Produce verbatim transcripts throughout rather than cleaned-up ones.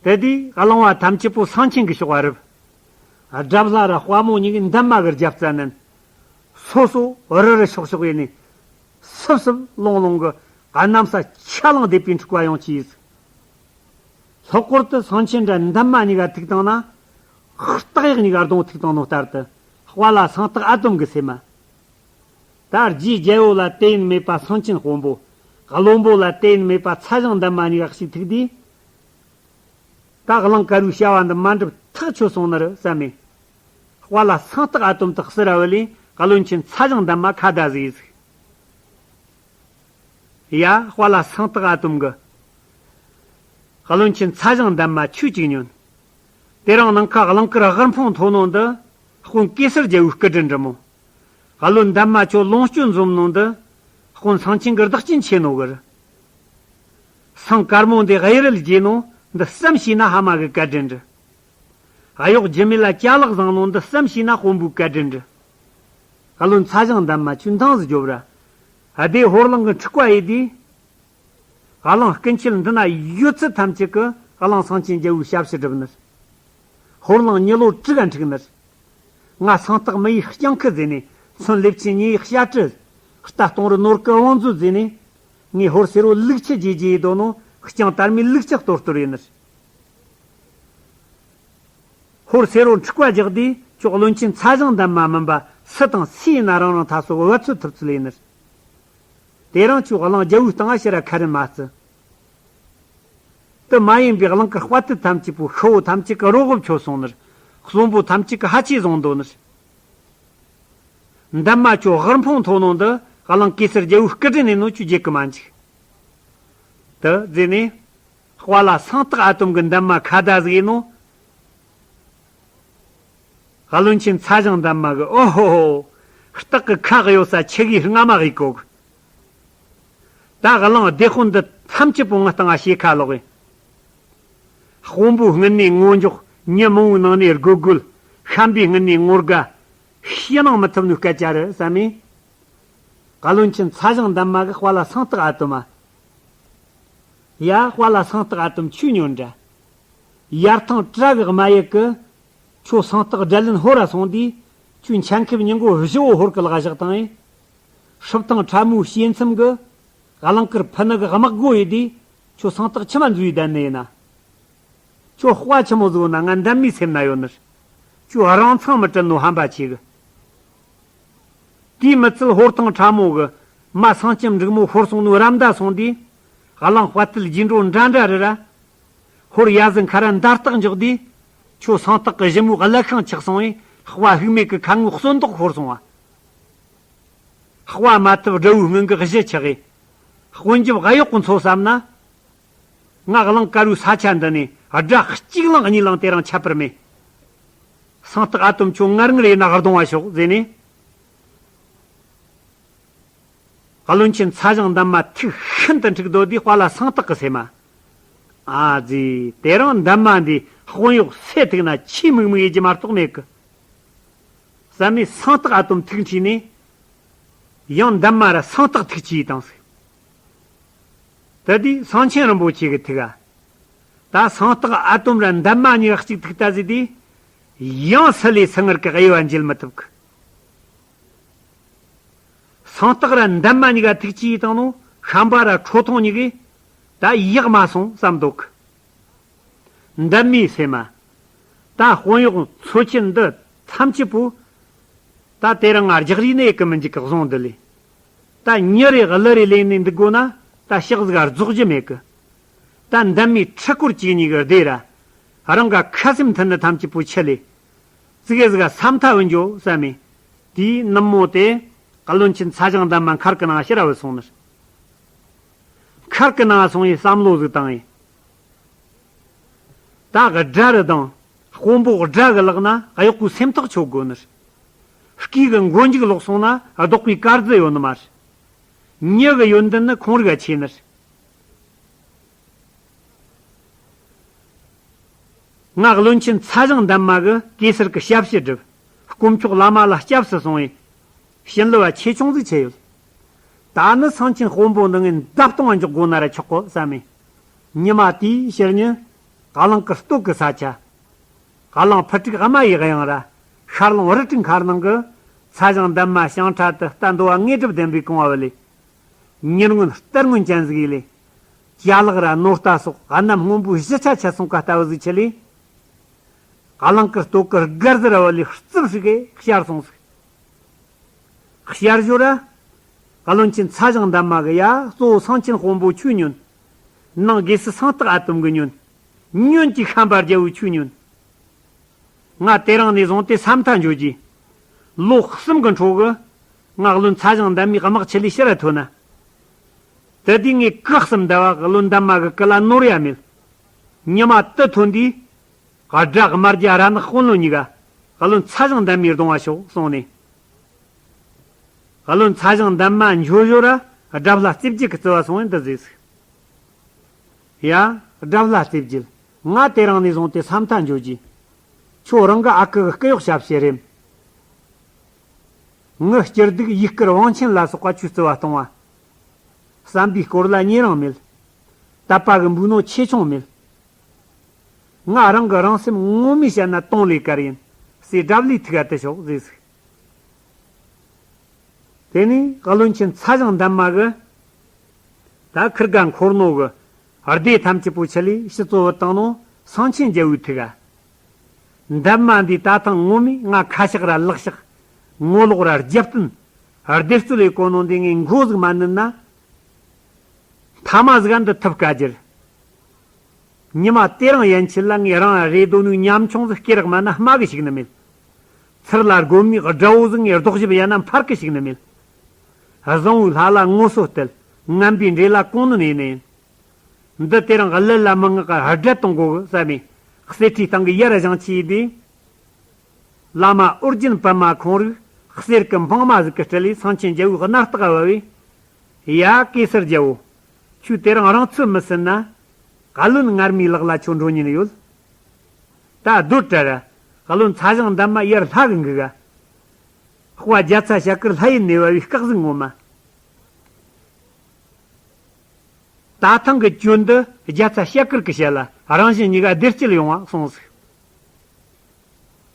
དེ་དུས་གླང་བ་ཐམས་ཅད་པོ་སེང་ཆེན་གྱི་ཕྱོགས་ལ་རུབ། དགྲ་ལྷ་ར་དཔའ་མོ་གཉིས་ཀྱིས་འདབ་མ་གི་རྒྱབ་རྩ་མནན། སོ་སོ་རུ་རུ་ཤོག་ཤོག་ཡིན་ནས་སིབ་སིབ་ལོང་ལོང་གི་གནམ་ས་ཆ་ལང་བསྡད་པའི་འཁྲུག་པ་ཡོང་ཆི་ཡིས། ལྷག་པར་དུ་སེང་ཆེན་འདྲ་འདབ་མ་གཉིས་ཀ་ཐུག་བཏང་ན། སྟག་གཡག་གཉིས་ཀ་གདོང་ཐུག་བཏང་ནོ་ལྟར་དུ་དཔའ་ལ་སེང་སྟག་ཨ་དོམ་གི་སེམས་མ། ད་རྗེ་རྒྱལ་པོ་ལ་དེ་ཡིན་མེད་པ་སེང་ཆེན་དཔོན་པོ། བློན་པོ་ལ་དེ་ཡིན་མེད་པ་ཚ་ཞང་འདབ་མ་གཉིས་ཀ་ཞིག་ཐུག་དུས། ད་གླང་དཀར་བོའི་བྱ་བ་འདི་མ་འགྲུབ་ཐག་ཆོད་སོང་ནི་རེད་བསམ་མེ། དཔའ་ལ་སེང་སྟག་ཨ་དོམ་དག་སི་ར་བ་ལས་བློན་ཆེན་ཚ་ཞང་འདབ་མ་ཁ་བརྡ་ཟིག་ཟིག་ཡ། དཔའ་ལ་སེང་སྟག་ཨ་དོམ་གི། བློན་ཆེན་ཚ་ཞང་འདབ་མ་ཆོས་གཅིག་ཉོན། དེ་རིང་ནངས་ཁ་གླང་དཀར་དབུལ་ཕོངས་མཐོ་ནོ་འདི། དཔོན་གེ་སར་རྒྱལ་པོའི་སྐུ་དྲིན་འདྲི་མོ། བློན་འདབ་མ་ཁྱོད་ལོངས་སྤྱོད་འཛོམས་ནོ་འདི། དཔོན་སེང་ཆེན་གྱི་བདག་རྐྱེན་ཆེ་ནོ་གི་རེད། སེང་དཀར་མོ་འདི་གཡུ་རལ་རྒྱས་ནོ་འདི་བསམ་ཤེས་ན་ཕ་མ་གི་བཀའ་དྲིན་འདྲི། གཡོག་རྒྱུ་མེད་ལ་ཅ་ལག་བཟང་ནོ་འདི་བསམ་ཤེས་ན་དཔོན་པོའི་བཀའ་དྲིན་འདྲི། བློན་ཚ་ཞང་འདབ་མ་ཁྱོད་འདང་ཟིག་རྒྱོབ་ར། ཨ་དེ་ཧོར་གླིང་གི་འཁྲུག་པ་ཡིན་དུས། གླིང་ཀུན་མཁྱེན་འདི་ན་ཡོད་ཚད་ཐམས་ཅད་ཀྱིས་གླིང་སེང་ཆེན་རྒྱལ་པོའི་ཞབས་ཕྱི་བསྒྲུབས་ནི། ཧོར་གླིང་མྱི་ལོ་དྲུག་ག་འཁྲུགས་ནི། ང་སེང་སྟག་མི་ཡི་སྤྱང་ཁུ་ཟེར་ནས་མཚོན་ལེབ་ཆེན་ཉེ་ཡི་བཤད་གྲི། རྟ་སྟོང་རི་ནོར་གི་བང་མཛོད་ཟེར་ནས། ངས་ཧོར་སེར་བོ་ལུག་ཁྱུ་རྗེས་རྗེས་ཡི་དོ་ནོ་སྤྱང་དར་མའི་ལུག་ཁྱུ་གཏོར་གཏོར་ཡིན་ནི། ཧོར་སེར་བོ་འཁྲུག་པ་རྒྱག་དུས་ཁྱོད་བློན་ཆེན་ཚ་ཞང་འདབ་མ་མིན་པ་སུ་དང་སུ་ཡིན་ན་རང་རང་ཐ་སོ་བབ་ཚོད་ཐུབ་ཚོད་ཡིན་ནི། དེ་རིང་ཁྱོད་གླིང་རྒྱལ་པོའི་སྟེང་ང་ཕྱིར་ར་ཁ་རིན་མ་བརྩི། དེ་མ་ཡིན་པའི་གླིང་གི་དཔའ་ཐུལ་ཐམས་ཅད་པོ་ཤི་བོ་ཐམས་ཅད་ཀྱི་རོ་གོབ་ཆོད་སོང་ནི། གསོན་པོ་ཐམས་ཅད་ཀྱི་ཧ་ཆས་བཟུང་འདོད་ནི། འདབ་མ་ཁྱོད་དབུལ་ཕོངས་མཐོ་ནོ་འདི་གླིང་གེ་སར་རྒྱལ་པོའི་སྐུ་དྲིན་ནས་ནོ་ཁྱོད་བརྗེད་གི་མ་འཇུག་དེ་ཟེར་ནས། དཔའ་ལ་སེང་སྟག་ཨ་དོམ་གི་འདབ་མ་ཁ་བརྡ་ཟིག་ཡིན་ནོ། བློན་ཆེན་ཚ་ཞང་འདབ་མ་གི་ཨོ་ཧོ་ཧོ། སྟག་གི་ཁ་གཡོ་ས་ཆུ་གི་རྔ་མ་གི་གོ་གི། ད་གླིང་སྡེ་དཔོན་འདི་ཐམས་ཅད་པོ་ངའི་སྟེང་ང་ཞེ་ཁ་ལོག་གི། དཔོན་པོའི་སྔུན་ནས་ངོ་མགྱོགས། མྱི་མང་བོའི་ནང་ནས་སྒོ་རྒོལ། ཤན་པའི་སྔུན་ནས་ངོ་དགའ། ཕྱི་ནང་མི་ཐུབ་ནོའི་སྐད་ཆ་རེད་བསམ་མེ། བློན་ཆེན་ཚ་ཞང་འདབ་མ་གི་དཔའ་ལ་སེང་སྟག་ཨ་དོམ་མ། ཡ། དཔའ་ལ་སེང་སྟག་ཨ་དོམ་ཁྱོས་ཉོན་དྲ། ཡར་ཐང་བྲག་གི་རྨ་ཡུལ་གི། ཁྱོད་སེང་སྟག་དགྲ་ལན་ཧོར་ར་སོང་དུས། ཁྱོད་འཆན་ཁེབས་ཉིན་གོ་བཞི་བོ་ཧོར་གི་ལག་བཞག་བཏང་ངས། སྲིབ་ཐང་ཁྲ་མོའི་ཞེ་མཚམས་གི། གླིང་དཀར་ཕུ་ནུ་གི་དམག་སྒོ་ཡི་དུས། ཁྱོད་སེང་སྟག་ཆི་མ་འཛུལ་བསྡད་ནི་ཡིན་ན། ཁྱོད་དཔའ་ཆི་མོ་བཟོ་ན་ང་འདབ་མའི་སེམས་ན་ཡོད་ནི། ཁྱོད་རང་མཚང་མི་དྲན་ནོ་ཧམ་པ་ཆེ་གི། དེའི་མི་ཚད་ཧོར་ཐང་ཁྲ་མོ་གི། མ་སེང་ལྕམ་འབྲུག་མོ་ཤོར་སོང་ནོའི་ར་མདའ་སོང་དུས། གླིང་དཔའ་ཐུལ་རྗེས་འགྲོ་འདྲ་འདྲ་རེད་ར། ཧོར་ཡ་ཟི་མཁར་ར་མདའ་རྟགས་འཇོག་དུས། ཁྱོད་སེང་སྟག་གི་ཞི་མོའི་གླུ་ཁང་ཆག་སོང་བས་དཔའ་ཕུག་མེད་གི་ཁ་ངོ་གསོན་ཏོག་ཤོར་སོང་བ། དཔའ་མ་ཐུབ་དགྲ་བོའི་སྔུན་གི་གཞི་ཆག་གི། དཔོན་རྒྱབ་གཡོག་གི་འཚོ་བསམ་ན། ང་གླིང་དཀར་བོའི་ས་ཆ་འདི་ནས་དགྲ་གཅིག་ལང་གཉིས་ལང་དེ་རིང་ཁྱབ་པར་མེད། སེང་སྟག་ཨ་དོམ་ཁྱོད་ངར་ངར་ཡིན་ན་གདོང་བ་ཤོག་ཟེར་ནས། བློན་ཆེན་ཚ་ཞང་འདབ་མ་ཐུགས་ཤིན་ཏུ་འཁྲུགས་སྡོད་དུས་དཔའ་ལ་སེང་སྟག་གི་སེམས་མ། ཨ་ཙི། དེ་རིང་འདབ་མ་འདི་དཔོན་གཡོག་སེ་ཐུག་ན་ཆེས་མིག་མིག་ཡེ་རྒྱུ་མ་གཏོགས་མེད་གི། བསམ་ནས་སེང་སྟག་ཨ་དོམ་ཐུགས་འཁྲུགས་ནས། ཡང་འདབ་མ་ར་སེང་སྟག་ཐུགས་ཆེ་བཏང་ཟིག་དེ་དུས་སེང་ཆེན་རིན་པོ་ཆེ་གི་ཐུགས་ཨ། ད་སེང་སྟག་ཨ་དོམ་ར་འདབ་མ་གཉིས་ཀ་གཅིག་ཐུག་ལྟ་ཟིག་དུས། ཡང་སི་ལེ་སི་ངར་གི་དབྱེ་བ་འབྱེད་མི་ཐུབ་གི། སེང་སྟག་ར་འདབ་མ་གཉིས་ཀ་ཐུགས་ཆེ་བཏང་ནོ་ཤན་པ་ར་ཁྲོ་ཐུང་གཉིས་ཀས་ད་ཡག་མ་སོང་བསམ་འདུག་གི། འདབ་མའི་སེམས་མ། ད་དཔོན་གཡོག་མཚོ་ཆེན་འདི་ཐམས་ཅད་པོ། ད་དེ་རིང་ང་རྒྱག་རེས་ནས་གི་མི་འཇིག་གི་བཟུང་འདི་ལས། ད་མྱི་རེ་གླུ་རེ་ལེན་ནས་འདུག་དགོ་ན་ད་ཕྱག་ཟིག་རྫོགས་རྒྱུ་མེད་གི། ད་འདབ་མའི་ཁྲི་སྐོར་གཅིག་གཉིས་གི་སྡེ་ར། རང་ག་ཁ་སེམས་མཐུན་ནི་ཐམས་ཅད་པོ་ཆི་ལས། ཙི་གེ་ཟིག་ས་མཐའ་བུད་འགྱོ་བསམ་མེ། དེའི་ནུབ་མོ་དེ། བློན་ཆེན་ཚ་ཞང་འདབ་མ་མཁར་གི་ནང་ཕྱིར་ར་བུད་སོང་ནི། མཁར་གི་ནང་སོང་ཡི་བསམ་བློ་ཟིག་བཏང་ཡི། ད་གི་དགྲ་རུ་དང་། དཔོན་པོ་དགྲ་གི་ལག་ན་གཡོག་པོའི་སེམས་ཐག་ཆོད་དགོ་ནི། སྐེ་གི་མགོ་མཇུག་ལོག་སོང་ན་ལྡོག་པའི་དཀར་རྫི་ཡོད་ནི་མ་རེད། མྱི་གི་ཡོན་ཏན་ནི་ཁོང་རིག་ག་ཆེ་ནི། ང་བློན་ཆེན་ཚ་ཞང་འདབ་མ་གི་གེ་སར་གི་ཞབས་ཕྱི་སྒྲུབ། དཀོན་མཆོག་བླ་མ་ལ་སྐྱབས་སུ་སོང་ཡི། བྱིན་རླབས་ཆེ་ཆུང་ཟིག་ཆེ་ཡོད། ད་ནི་སེང་ཆེན་དཔོན་པོ་འདི་ངས་མདའ་སྟོང་བ་འཇོག་དགོ་ན་ར་ཆོག་གོ་བསམ་མེ། ཉི་མ་དེའི་ཕྱིར་ཉིན། རླངས་དཀར་སྟོད་ཀྱི་ས་ཆ། རླངས་ཕུ་དཀྲུག་དམའ་ཡི་གཡང་ར། ཤར་རླུང་རི་དཀྲུག་མཁར་ནང་གི། ཚ་ཞང་འདན་མ་ཞིང་ཁྲ་དུ་རྟ་འདོ་བ་དངོས་གྲུབ་ལྡན་པའི་གོང་བ་བུ་ལས། ཉེར་སྔོན་གཏེར་སྔོན་ཅན་ཟིག་ཡིན་ལས། ཅ་ལག་ར་ནོར་རྟ་སོགས་གནམ་སྔོན་པོའི་བཞི་ཆ་ཆ་སོང་ཀ་ལྟ་བུ་ཟིག་ཆི་ལས། རླངས་དཀར་སྟོད་ཀྱི་སྒར་ཟི་ར་བུ་ལས་རྩིབས་ཧྲིག་གེ་ཤར་སོང་ཟིག། ཤར་ཞོར་ར། བློན་ཆེན་ཚ་ཞང་འདན་མ་གི་ཡ་གཙོ་བོ་སེང་ཆེན་དཔོན་པོ་ཁྱོད་ཉོན། ནང་སྒོས་སུ་སེང་སྟག་ཨ་དོམ་གི་ཉོན། ཉོན་གྱི་ཤམ་པ་རྒྱལ་བོ་ཁྱོད་ཉོན། ང་དེ་རིང་ནས་བཟུང་སྟེ་ས་མཐའ་འགྱོ་རྒྱུ། ལོ་གསུམ་གི་འཕྲོ་གི། ང་བློན་ཚ་ཞང་འདན་མའི་དམག་ཆི་ལས་ཕྱིར་ར་ཐོན་ན། དེ་དུས་ངས་གུ་གསུམ་ཟླ་བ་བློན་འདན་མ་གི་སྐུ་ལ་ནོར་ཡ་མེད། ཉི་མ་དུ་ཐོན་དུས། དགྲ་དམར་རྒྱ་ར་ནག་དཔོན་བློན་གཉིས་ཀ། བློན་ཚ་ཞང་འདན་མའི་གདོང་བ་ཤོག་གསུངས་ནས། བློན་ཚ་ཞང་འདན་མ་འགྱོ་ཞོར་ར་དགྲ་ལྷ་རྩེ་བརྒྱད་ཀྱི་བརྩི་བ་སོང་བས་འདི་ཟེར་ཟིག། ཡ། དགྲ་ལྷ་རྩེ་བརྒྱད། ང་དེ་རིང་ནས་བཟུང་སྟེ་ས་མཐའ་འགྱོ་རྒྱུ། ཁྱོད་རང་གི་ཨ་ཁུ་གི་སྐུ་གཡོག་ཞབས་ཕྱི་རེམ། ངི་སྐྱིད་སྡུག་ཡིག་སྐུར་དབང་ཆེན་ལ་སོགས་པ་ཁྱོད་བརྩི་བ་གཏོང་བ། བསམ་པའི་སྐོར་ལ་ཉེ་རིང་མེད། དད་པ་གི་འབུལ་ནོ་ཆེ་ཆུང་མེད། ང་རང་གི་རང་སེམས་ངོ་མས་བཤད་ན་དུང་ལས་དཀར་ཡིན། ཟེར་དགྲ་ལྷའི་ཐུགས་ཀ་དུ་ཞོག་ཟེར་ཟིག། དེ་ནས་བློན་ཆེན་ཚ་ཞང་འདན་མ་གི། ད་ཁིར་ག་འཁོར་ནོ་གི་སྡེ་ཐམས་ཅད་པོ་ཆི་ལས་ཕྱི་གཙོ་བོ་བཏང་ནོ་སེང་ཆེན་རྒྱལ་བོའི་ཐུགས་ཀ། འདན་མ་འདི་ད་ཐེངས་ངོ་མས་ང་ཁ་ཕྱག་ར་ལག་ཕྱག། ངོ་ལོག་ར་རྒྱབ་རྟེན། སྡེར་གཙོ་ལས་གོ་ནོ་འདི་ངས་མགོ་ཟིག་མ་ནོན་ན། མཐའ་མ་ཟིག་ག་འདི་ཐུབ་དཀའ་རྒྱུ་རེད། ཉི་མ་དེ་རིང་ཡན་ཆད་ལ་ངས་རང་རེ་དོ་ནུས་ཉམ་ཆུང་ཟིག་སྐེ་རགས་མ་ན་སྨྲ་གི་ཞིག་ནི་མེད། ཚུར་ལ་དགོན་མིའི་དགྲ་བོ་ཟིག་ངས་ལྡོག་ཞིབ་ཡ་ན་འཕར་གི་ཞིག་ནི་མེད། བཟང་བོའི་ལྷ་ལ་ངོ་སོ་གཏད། ངན་པའི་འདྲེ་ལ་གོང་ནུ་ནས་ནས། འདི་དེ་རིང་གླུ་ལ་མི་ངག་གི་སྒྲ་གཏོང་དགོ་གི་བསམ་མས། གསེར་ཁྲིའི་སྟེང་གི་ཡར་བཞེངས་ཆེ་ཡི་དེ། བླ་མ་ཨོ་རྒྱན་པདྨ་ཁོང་རིག་གསེར་གི་འཕང་མ་ཟིག་གི་སྤྲུལ་ལས་སེང་ཆེན་རྒྱལ་བོའི་སྣ་ལྟག་བབས་པས། ཡ་གེ་སར་རྒྱལ་བོ། ཁྱོད་དེ་རིང་རང་ཚོད་མི་ཟིན་ན། བཀའ་བློན་ངར་མའི་ལག་ལ་ཁྱོད་འགྲོ་ཉེན་ཡོད། ད་སྡོད་དྲ་ར། བཀའ་བློན་ཚ་ཞང་འདན་མ་ཡར་ལྷ་གི་འགུག་ག། དཔའ་རྒྱ་ཚ་ཞབས་དཀར་ལྷ་ཡུལ་ནས་བབས་པའི་སྐག་ཟིག་ངོ་མ། ད་ཐེངས་ཀྱི་གྱོད་འདི་རྒྱ་ཚ་ཞབས་དཀར་གྱི་ཞལ་ལ་རང་བཞིན་གཉིས་ཀ་བདེ་སྐྱིད་ཡོང་བ་གསུངས་ཟིག།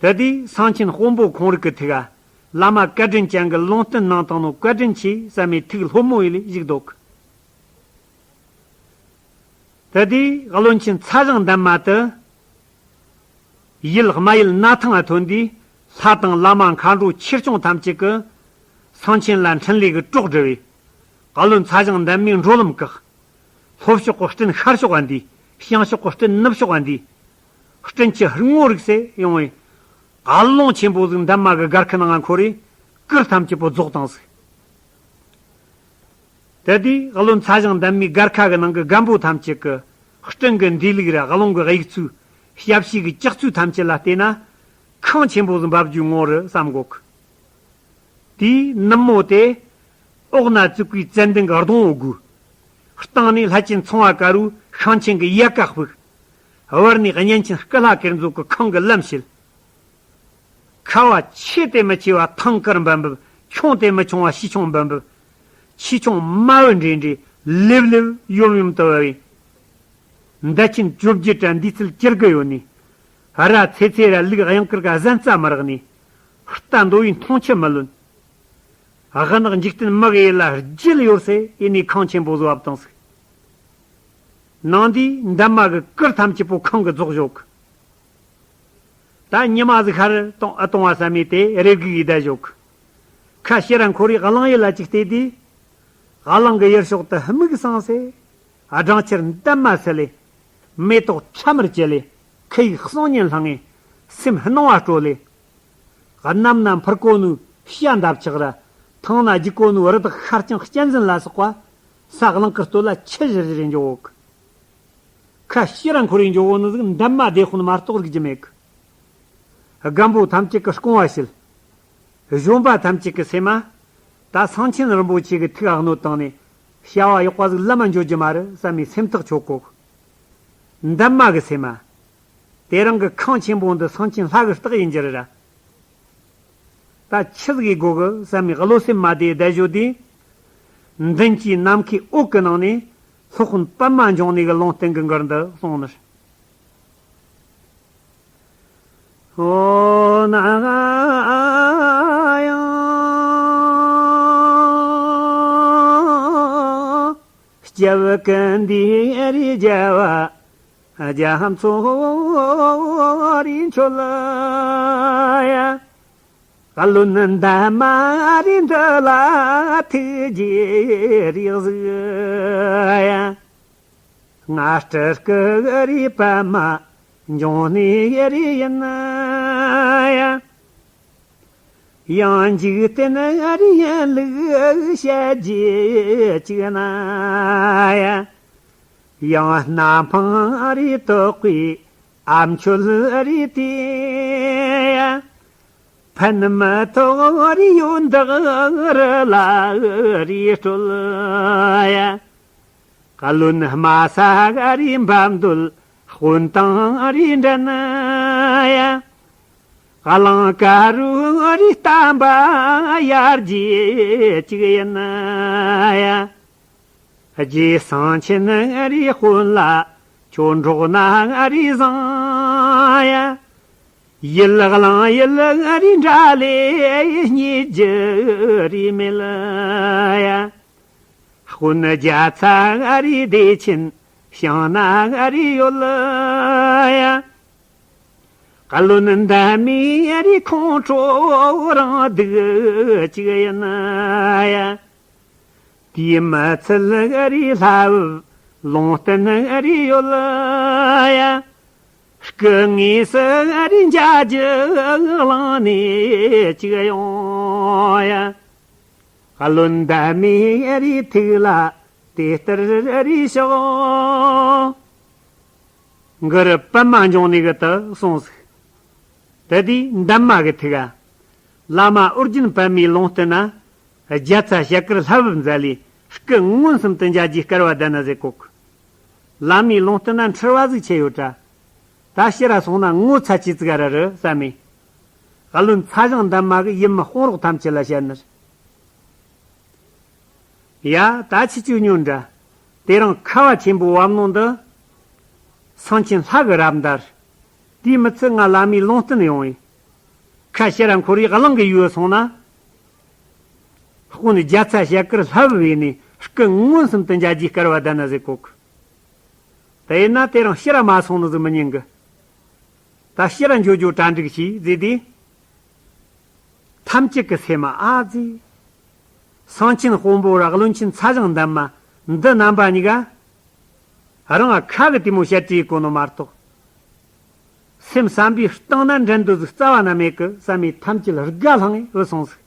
དེ་དུས་སེང་ཆེན་དཔོན་པོ་ཁོང་རིག་གི་ཐུགས་ཀ། བླ་མ་བཀའ་དྲིན་ཅན་གྱི་ལུང་བསྟན་གནང་དང་ནོ་བཀའ་དྲིན་ཆེ་བསམ་མའི་ཐུགས་ལྷོད་མོ་ཡི་ལས་བཞུགས་འདུག། དེ་དུས་བློན་ཆེན་ཚ་ཞང་འདན་མ་དུ། ཡུལ་རྨ་ཡུལ་སྣར་ཐང་ང་ཐོན་དུས་ལྷ་དང་བླ་མ་མཁའ་འགྲོ་ཆོས་སྐྱོང་ཐམས་ཅད་ཀྱིས་སེང་ཆེན་ལ་འཕྲིན་ལས་ཀྱི་གྲོགས་བསྒྲུབས་པས། བློན་ཚ་ཞང་འདན་མའི་འགྲོ་ལམ་བཀག། ལྷོ་ཕྱོགས་ཀྱི་སྤྲིན་ཤར་ཕྱོགས་ལ་འདུས། བྱང་ཕྱོགས་ཀྱི་སྤྲིན་ནུབ་ཕྱོགས་ལ་འདུས། སྤྲིན་གྱི་རྔོ་རིག་སེ་ཡོང་བས། རླུང་ཆེན་པོ་ཟིག་འདན་མ་གི་སྒར་ཁ་ནང་ང་འཁོར་རེ། གུར་ཐམས་ཅད་པོ་རྫོགས་བཏང་ཟིག། དེ་དུས་བློན་ཚ་ཞང་འདན་མའི་སྒར་ཁ་གི་ནང་གི་རྒན་པོ་ཐམས་ཅད་ཀྱི་སྤྲིན་གྱི་འདུས་ལུགས་ར་རླུང་གི་གཡུག་ཚུལ། ཞབས་ཕྱི་གི་ལྕགས་ཚུལ་ཐམས་ཅད་ལ་བལྟས་ན། ཁངས་ཆེན་པོ་ཟིག་འབབ་རྒྱུའི་ངོ་རུ་བསམ་གོ་གི། དེའི་ནུབ་མོ་དེ། འོག་ན་བཙུགས་པའི་ཙན་དན་གྱི་སྡོང་བོ་དགུ། སྟེང་ནས་ལྷ་ཆེན་ཚངས་པ་དཀར་པོའི་ཤིང་ཆེན་གྱི་ཡལ་ག་ཕུག། བར་ནས་གཉན་ཆེན་སྐུ་ལྷ་གེར་མཛོ་གི་ཁང་གི་ལམ་བྱེད། ཁ་བ་ཆེ་དེ་མི་ཆེ་བ་ཐང་དཀར་འབབ་འབབ། ཆུང་དེ་མི་ཆུང་བ་ཤིས་ཆུང་འབབ་འབབ། ཆེ་ཆུང་དམའ་བུ་འདྲེས་འདྲེས་ལེབ་ལེབ་ཡོམ་ཡོམ་དུ་བབས་པས། མདའ་ཆེན་བཅོ་བརྒྱད་ར་འདིས་ཚུལ་ཅི་དགར་ཡོད་ནས། ར་ཚེ་ཚེ་ར་ལུག་གཡང་དཀར་ག་གཟན་རྩྭ་མི་རག་ནས། རྟ་འདོ་བའི་མཐོང་ཆུ་མི་ལོན། སྔགས་འཇིག་རྟེན་མི་གི་ཡུལ་ལ་རྒྱལ་ཡོད་སེ་ཡེ་ནས་ཁང་ཆེན་པོ་བཟོ་བ་བཏང་ཟིག། ནང་དེའི་འདབ་མ་གི་གུར་ཐམས་ཅད་པོ་ཁང་གི་རྫོགས་བཞག། ད་ཉི་མ་ཟིག་ཤར་གཏོང་ཨ་གཏོང་བ་བསམ་མེད་དེ་རེ་སྒུག་ཡི་བསྡད་བཞག། ཁ་ཕྱིར་ར་འཁོར་རེ་གླིང་ཡུལ་ལ་ཅིག་བལྟས་དུས། གླིང་གི་ཡུལ་ཕྱོགས་དུ་སྨུག་སངས་སེ། སྦྲང་ཆར་འདབ་མ་སིལ་ལེ། མེ་ཏོག་ཁྲ་མར་བཀྱེ་ལེ། ཁུ་ཡུག་གསུང་སྙན་ལྷང་ངེ། སེམས་སྣང་བ་སྤྲོ་ལེ། གནམ་ན་འཕུར་གོ་ནོ་བྱ་འདབ་ཆགས་ར། ཐང་ན་རྒྱུག་གོ་ནོ་རི་དྭགས་ཤར་རྐྱང་གཅན་གཟན་ལ་སོགས་པ། ས་གླིང་གི་སྟོད་ལ་ཆི་ཞིག་རེ་འཇོག་གི། ཁ་ཕྱིར་ར་འཁོར་རེ་འཇོག་གོ་ནི་ཟིག་འདབ་མ་སྡེ་དཔོན་མ་གཏོགས་རིག་རྒྱུ་མེད་གི། རྒན་པོ་ཐམས་ཅད་ཀྱིས་སྐོང་བ་བྱེད། གཞོན་པ་ཐམས་ཅད་ཀྱི་སེམས་མ། ད་སེང་ཆེན་རིན་པོ་ཆེ་གི་ཐུགས་ཨ་གནོད་བཏང་ནས། བྱ་བ་ཡག་པ་ཟིག་ལམ་མ་འཇོག་རྒྱུ་མ་རེད་བསམ་མའི་སེམས་ཐག་ཆོད་གོ། འདབ་མ་གི་སེམས་མ། དེ་རིང་གི་ཁང་ཆེན་པོ་འདི་སེང་ཆེན་ལྷ་གི་རྟགས་ཡིན་རྒྱུ་རེད་ར། ད་ཆི་ཟིག་ཡེ་དགོ་གི་བསམ་མའི་བློ་སེམས་མ་བདེ་བསྡད་བཞག་དུས། མདུན་གྱི་ནམ་མཁའི་འོད་ཀྱི་ནང་ནས་སློབ་དཔོན་པདྨ་འབྱུང་གནས་ཀྱི་ལུང་བསྟན་གྱི་མགུར་འདི་གསུངས་ནི། འོ་ན་ཡང་། སྐྱབས་ཀུན་འདིར་རྒྱལ་བ་རྒྱ་མཚོ་རིག་མཆོད་ཡ། བློན་འདན་མ་རིག་འདི་ལ་ཐུགས་རྗེ་རིག་གཟིགས་ཡ། ང་སྤྲུལ་སྐུ་རིག་པདྨ་འབྱུང་གནས་རིག་ཡིན་ཡ། ཡང་འཇིག་རྟེན་རིག་ཡིན་ལུགས་བཤད་རྒྱུ་གཅིག་ན་ཡ། ཡང་སྣ་འཕང་རིག་དོག་པའི་ཨ་མཆོད་རིག་དེ་ཡ། ཕན་མི་ཐོགས་རིག་ཡོད་འདག་རི་ལ་རིག་སྤྲོད་ཡ། བློན་དམའ་ས་རིག་འབབ་འདོད་དཔོན་དང་རིག་འགྲན་ཡ། གླང་དཀར་རུ་རིག་བསྟན་པ་ཡར་རྒྱས་གཅིག་ཡིན་ཡ། རྗེ་སེང་ཆེན་རིག་དཔོན་ལ་ཁྱོད་འགྲོགས་ན་རིག་བཟང་ཡ། ཡུལ་གླང་ཡུལ་རིག་འདྲ་ལས་རྙེད་རྒྱུ་རིག་མེད་ཡ། དཔོན་རྒྱ་ཚ་རིག་བདེ་ཆེན་ཞིང་ན་རིག་ཡོད་ཡ། བློན་འདན་མའི་རིག་ཁོང་ཁྲོ་རང་སྡུག་གཅིག་ཡིན་ཡ། དེའི་མི་ཚད་རིག་ལྷ་བུ་ལུང་བསྟན་རིག་ཡོད་ཡ། སྐུ་དངོས་སུ་རིག་མཇལ་རྒྱུ་གླེང་ནས་གཅིག་ཡོང་ཡ། བློན་འདན་མའི་རིག་ཐུགས་ལ་དེ་ལྟར་རིག་ཤོག། གུ་རུ་པདྨ་འབྱུང་གནས་གི་དུ་གསུངས་ཟིག། དེ་དུས་འདན་མ་གི་ཐུགས་ཨ། བླ་མ་ཨོ་རྒྱན་པདྨའི་ལུང་བསྟན་ན། རྒྱ་ཚ་ཞལ་དཀར་ལྷ་བུ་མཛད་ལས་སྐུ་མངོན་སུམ་དུ་མཇལ་རྒྱུའི་སྐལ་བ་ལྡན་ན་ཟེར་གོ་གི། བླ་མའི་ལུང་བསྟན་ན་འཁྲུལ་བ་ཟིག་ཆེ་ཡོད་དྲ། ད་ཕྱིར་ར་སོང་ན་ངོ་ཚ་ཆེ་ཙིག་ར་རུ་བསམ་མེ། བློན་ཚ་ཞང་འདན་མ་གི་ཡུལ་མི་དཔུང་རོགས་ཐམས་ཅད་ལ་བཤད་ནི་རེད། ཡ། ད་ཁྱེད་ཆོས་ཉོན་འདྲ། དེ་རིང་ཁ་བ་ཆེན་པོའི་བབ་ནང་འདི། སེང་ཆེན་ལྷ་གིས་རབ་འདར། དེའི་མི་ཚད་ང་བླ་མའི་ལུང་བསྟན་ཡོང་བས། ཁ་ཕྱིར་ར་འཁོར་བའི་གླིང་གི་ཡུལ་སོང་ན། དཔོན་རྒྱ་ཚ་ཞལ་དཀར་ལྷ་བུ་བས་ནས་སྐུ་མངོན་སུམ་དུ་མཇལ་རྒྱུའི་སྐལ་བ་ལྡན་ན་ཟེར་གོ་གི། དེ་ཡིན་ན་དེ་རིང་ཕྱིར་ར་མ་སོང་ནི་ཟིག་མི་ཉན་གི། ད་ཕྱིར་ར་འགྱོ་རྒྱུ་གྲ་འགྲིག་བྱོས་ཟེར་དུས། ཐམས་ཅད་ཀྱི་སེམས་ཨ་ཙི། སེང་ཆེན་དཔོན་པོ་ར་བློན་ཆེན་ཚ་ཞང་འདན་མ་འདི་རྣམ་པ་གཉིས་ཀ། རང་ང་ཁ་གི་དེ་མོ་བཤད་ཀྱི་གོ་ནོ་མ་གཏོགས། སེམས་བསམ་པའི་སྟེང་ན་འགྲན་འདོད་ཟིག་རྩ་བ་ན་མེད་གི་བསམ་མེ་ཐམས་ཅད་དགའ་ལྷང་ངེ་བུད་སོང་ཟིག།